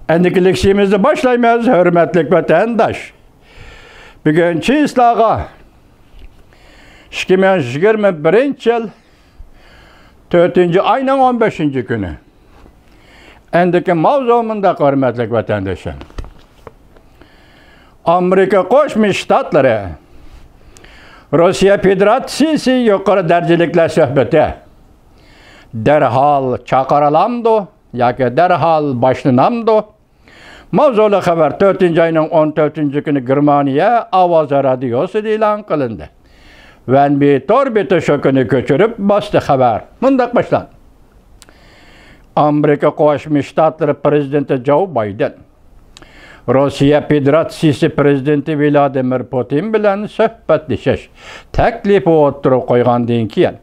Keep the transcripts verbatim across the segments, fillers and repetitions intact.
ئەمدىكى لېكسىيىمىزنى باشلايمىز، ھۆرمەتلىك ۋەتەنداش. بۈگۈن چىسلاغا، ئىككى مىڭ يىگىرمە بىرىنچى يىل تۆتىنچى ئاينىڭ ئون بەشىنچى كۈنى. ئەمدىكى ماۋزۇ مۇنداق، ھۆرمەتلىك ۋەتەنداشلار. ئامېرىكا قوشما شتاتلىرى، روسىيە فېدېراتسىيىسى يۇقىرى دەرىجىلىكلەر سۆھبىتى دەرھال چاقىرىلامدۇ ياكى دەرھال باشلىنامدۇ؟ ماۋزۇلۇق خەۋەر تۆتىنچى ئاينىڭ ئون تۆتىنچى كۈنى گېرمانىيە ئاۋازى رادىيوسىدا ئېلان قىلىندى. ۋەنبى تور بېتى شۇ كۈنى كۆچۈرۈپ باستى خەۋەر. مۇنداق باشلاندى. ئامېرىكا قوشما شتاتلىرى پرېزىدېنتى جو بايدېن روسىيە فېدېراتسىيىسى پرېزىدېنتى ۋلادىمىر پۇتىن بىلەن سۆھبەتلىشىش تەكلىپى ئوتتۇرىغا قويغاندىن كېيىن،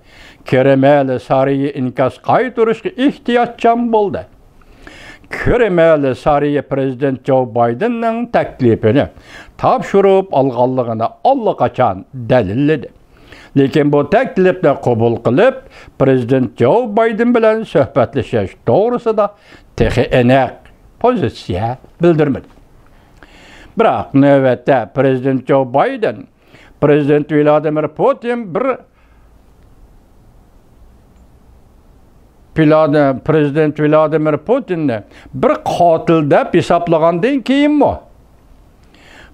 كرېمىل سارىيى ئىنكاس قايتۇرۇشقا ئېھتىياتچان بولدى. كرېمىل سارىيى پرېزىدېنت جو بايدېننىڭ تەكلىپىنى تاپشۇرۇپ ئالغانلىقىنى ئاللىقاچان دەلىللىدى. لېكىن بۇ تەكلىپنى قوبۇل قىلىپ، پرېزىدېنت جو بايدېن بىلەن سۆھبەتلىشىش توغرىسىدا تېخى ئېنىق پوزىتسىيە بىلدۈرمىدى. بىراق، نۆۋەتتە پرېزىدېنت جو بايدېن پرېزىدېنت ۋلادىمىر پۇتىن بىر پىلادى-، پرېزىدېنت ۋلادىمىر پۇتىننى بىر قاتىل دەپ ھېسابلىغاندىن كېيىنمۇ،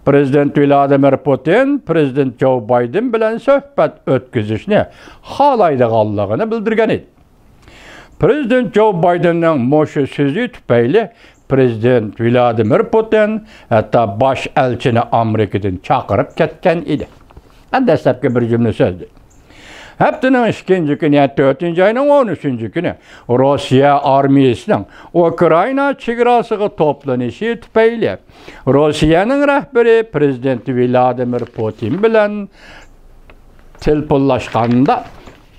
پرېزىدېنت ۋلادىمىر پۇتىن پرېزىدېنت جو بايدېن بىلەن سۆھبەت ئۆتكۈزۈشنى خالايدىغانلىقىنى بىلدۈرگەن ئىدى. پرېزىدېنت جو بايدېننىڭ مۇشۇ سۆزى تۈپەيلى پرېزىدېنت ۋلادىمىر پۇتىن ھەتتا باش ئەلچىنى ئامېرىكىدىن چاقىرىپ كەتكەن ئىدى. ئەمدى دەسلەپكى بىر جۈملە سۆزدى. ھەپتىنىڭ ئىككىنچى كۈنى، يەنى تۆتىنچى ئاينىڭ ئون ئۈچىنچى كۈنى روسىيە ئارمىيىسىنىڭ ئۇكرائىنا چېگراسىغا توپلىنىشى تۈپەيلى، روسىيەنىڭ رەھبىرى پرېزىدېنت ۋلادىمىر پۇتىن بىلەن تېلېفونلاشقاندا،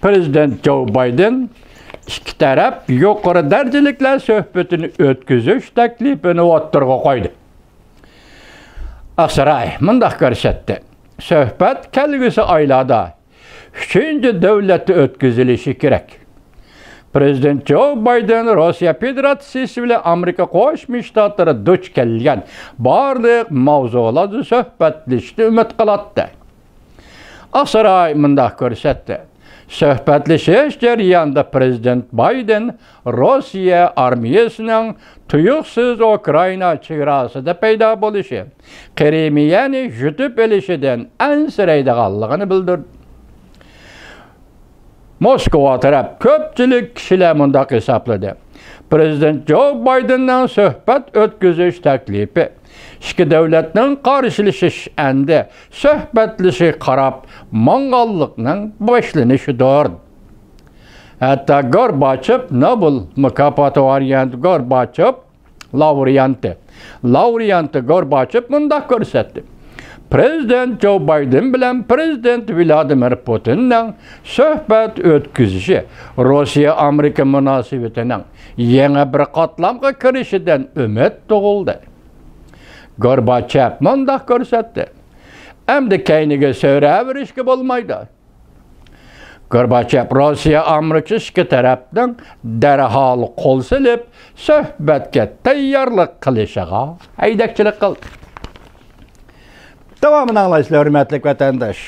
پرېزىدېنت جو بايدېن ئىككى تەرەپ يۇقىرى دەرىجىلىكلەر سۆھبىتىنى ئۆتكۈزۈش تەكلىپىنى ئوتتۇرىغا قويدى. ئاقساراي مۇنداق كۆرسەتتى: سۆھبەت كەلگۈسى ئايلاردا ئۈچىنچى دۆلەتتە ئۆتكۈزۈلۈشى كېرەك. پرېزىدېنت جو بايدېن روسىيە فېدېراتسىيىسى بىلەن ئامېرىكا قوشما شتاتلىرى دۇچ كەلگەن بارلىق ماۋزۇلاردا سۆھبەتلىشىشنى ئۈمىد قىلاتتى. ئاقساراي مۇنداق كۆرسەتتى: سۆھبەتلىشىش جەريانىدا پرېزىدېنت بايدېن روسىيە ئارمىيەسىنىڭ تۇيۇقسىز ئۇكرائىنا چېگراسىدا پەيدا بولۇشى، قىرىمىيەنى يۇتۇپ ئېلىشىدىن ئەنسىرەيدىغانلىقىنى بىلدۈردى. موسكۋا تەرەپ، كۆپچىلىك كىشىلەر مۇنداق ھېسابلىدى: پرېزىدېنت جو بايدېننىڭ سۆھبەت ئۆتكۈزۈش تەكلىپى ئىككى دۆلەتنىڭ قارشىلىشىش ئەمدى سۆھبەتلىشىشكە قاراپ ماڭغانلىقنىڭ باشلىنىشىدۇر. ھەتتا گورباچېف نوبېل مۇكاپاتى ۋارىيانتى، گورباچېف لاۋرېنتى، لاۋرېنتى گورباچېف مۇنداق كۆرسەتتى: پرېزىدېنت جو بايدېن بىلەن پرېزىدېنت ۋلادىمىر پۇتىننىڭ سۆھبەت ئۆتكۈزۈشى روسىيە-ئامېرىكا مۇناسىۋىتىنىڭ يېڭى بىر قاتلامغا كىرىشىدىن ئۈمىد تۇغۇلدى. گورباچېف مۇنداق كۆرسەتتى: ئەمدى كەينىگە سۆرەۋېرىشكە بولمايدۇ. گورباچېف روسىيە ئامېرىكا ئىككى تەرەپنىڭ دەرھال قول سېلىپ، سۆھبەتكە تەييارلىق قىلىشىغا ھەيدەكچىلىك قىلدى. داۋامىنى ئاڭلايسىلەر، ھۆرمەتلىك ۋەتەنداش.